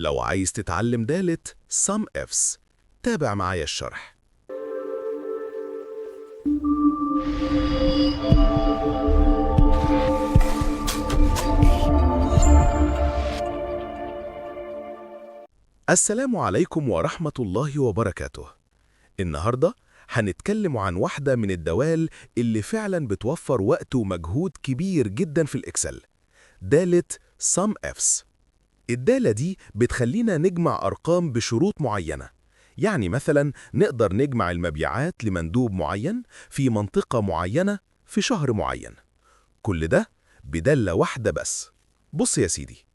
لو عايز تتعلم دالة SUMIFS، تابع معايا الشرح. السلام عليكم ورحمة الله وبركاته. النهاردة هنتكلم عن واحدة من الدوال اللي فعلا بتوفر وقت ومجهود كبير جدا في ال Excel، دالة SUMIFS. الدالة دي بتخلينا نجمع أرقام بشروط معينة، يعني مثلا نقدر نجمع المبيعات لمندوب معين في منطقة معينة في شهر معين. كل ده بدالة واحدة بس. بص يا سيدي،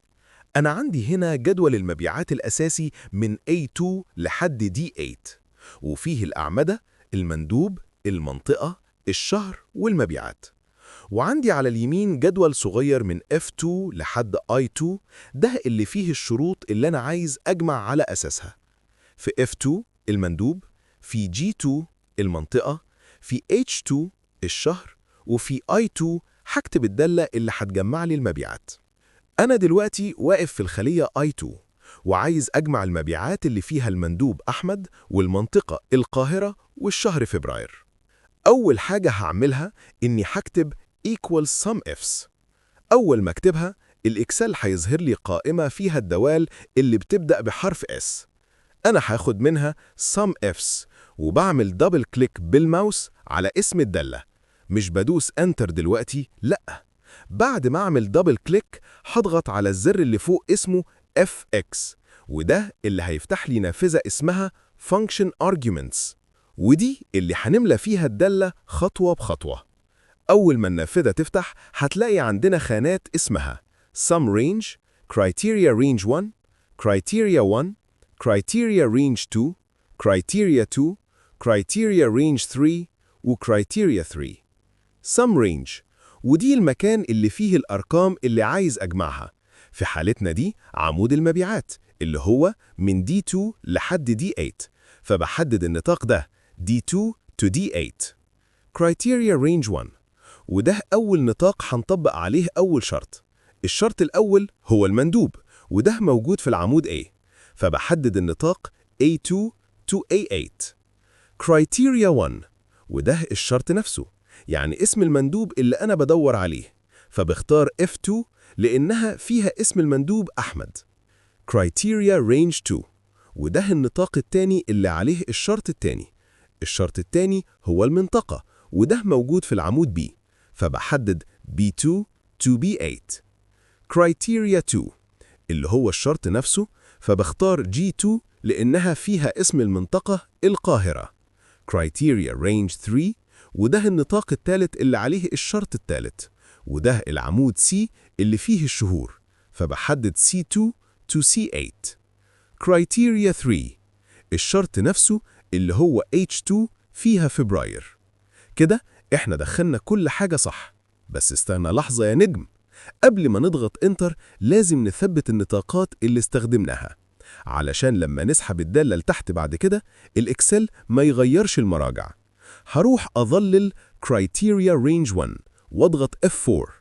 أنا عندي هنا جدول المبيعات الأساسي من A2 لحد D8، وفيه الأعمدة: المندوب، المنطقة، الشهر والمبيعات. وعندي على اليمين جدول صغير من F2 لحد I2، ده اللي فيه الشروط اللي أنا عايز أجمع على أساسها. في F2 المندوب، في G2 المنطقة، في H2 الشهر، وفي I2 هكتب الدالة اللي هتجمع لي المبيعات. أنا دلوقتي واقف في الخلية I2 وعايز أجمع المبيعات اللي فيها المندوب أحمد والمنطقة القاهرة والشهر فبراير. أول حاجة هعملها إني هكتب equal SUMIFS. أول ما أكتبها، ال Excel هيظهر لي قائمة فيها الدوال اللي بتبدأ بحرف S. أنا هاخد منها SUMIFS وبعمل double click بالماوس على اسم الدالة. مش بدوس Enter دلوقتي، لأ. بعد ما أعمل double click هضغط على الزر اللي فوق اسمه FX، وده اللي هيفتح لي نافذة اسمها Function Arguments، ودي اللي هنملى فيها الدالة خطوة بخطوة. أول ما النافذة تفتح هتلاقي عندنا خانات اسمها Sum Range، Criteria Range 1، Criteria 1، Criteria Range 2، Criteria 2، Criteria Range 3 و Criteria 3. Sum Range، ودي المكان اللي فيه الأرقام اللي عايز أجمعها. في حالتنا دي عمود المبيعات اللي هو من D2 لحد D8، فبحدد النطاق ده D2 to D8. Criteria Range 1، وده أول نطاق هنطبق عليه أول شرط. الشرط الأول هو المندوب، وده موجود في العمود A، فبحدد النطاق A2 to A8. Criteria 1، وده الشرط نفسه، يعني اسم المندوب اللي أنا بدور عليه، فبختار F2 لأنها فيها اسم المندوب أحمد. Criteria Range 2، وده النطاق الثاني اللي عليه الشرط الثاني. الشرط الثاني هو المنطقة، وده موجود في العمود B، فبحدد B2 to B8. Criteria 2، اللي هو الشرط نفسه، فبختار G2 لأنها فيها اسم المنطقة القاهرة. Criteria Range 3، وده النطاق الثالث اللي عليه الشرط الثالث، وده العمود C اللي فيه الشهور، فبحدد C2 to C8. Criteria 3، الشرط نفسه اللي هو H2 فيها فبراير. كده احنا دخلنا كل حاجة صح، بس استنى لحظة يا نجم. قبل ما نضغط Enter لازم نثبت النطاقات اللي استخدمناها، علشان لما نسحب الدالة لتحت بعد كده ال Excel ما يغيرش المراجع. هروح أظلل Criteria Range 1 واضغط F4،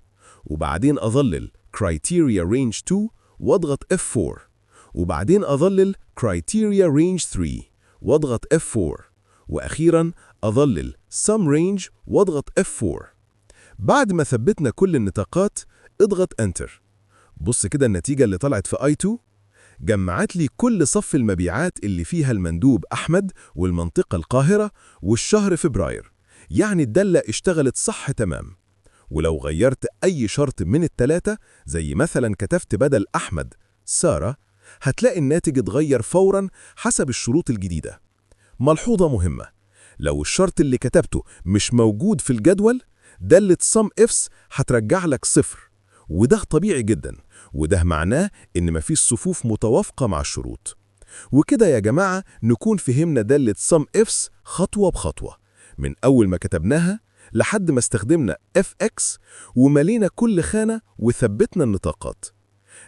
وبعدين أظلل Criteria Range 2 واضغط F4، وبعدين أظلل Criteria Range 3 واضغط F4، وأخيراً أظلل Sum Range واضغط F4. بعد ما ثبتنا كل النطاقات اضغط Enter. بص كده النتيجة اللي طلعت في I2، جمعت لي كل صف المبيعات اللي فيها المندوب أحمد والمنطقة القاهرة والشهر فبراير. يعني الدالة اشتغلت صح تمام. ولو غيرت أي شرط من التلاتة، زي مثلا كتبت بدل أحمد سارة، هتلاقي الناتج اتغير فورا حسب الشروط الجديدة. ملحوظة مهمة: لو الشرط اللي كتبته مش موجود في الجدول، دالة SUMIFS هترجع لك صفر، وده طبيعي جدا، وده معناه إن مفيش صفوف متوافقة مع الشروط. وكده يا جماعة نكون فهمنا دالة SUMIFS خطوة بخطوة، من أول ما كتبناها لحد ما استخدمنا FX وملينا كل خانة وثبتنا النطاقات.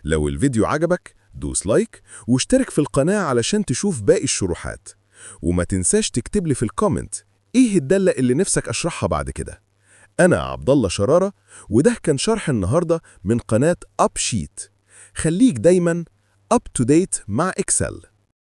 لو الفيديو عجبك دوس like واشترك في القناة علشان تشوف باقي الشروحات، وما تنساش تكتب لي في ال comment ايه الدالة اللي نفسك اشرحها بعد كده. انا عبد الله شرارة، وده كان شرح النهاردة من قناة Up Sheet. خليك دايما up. up to date مع Excel.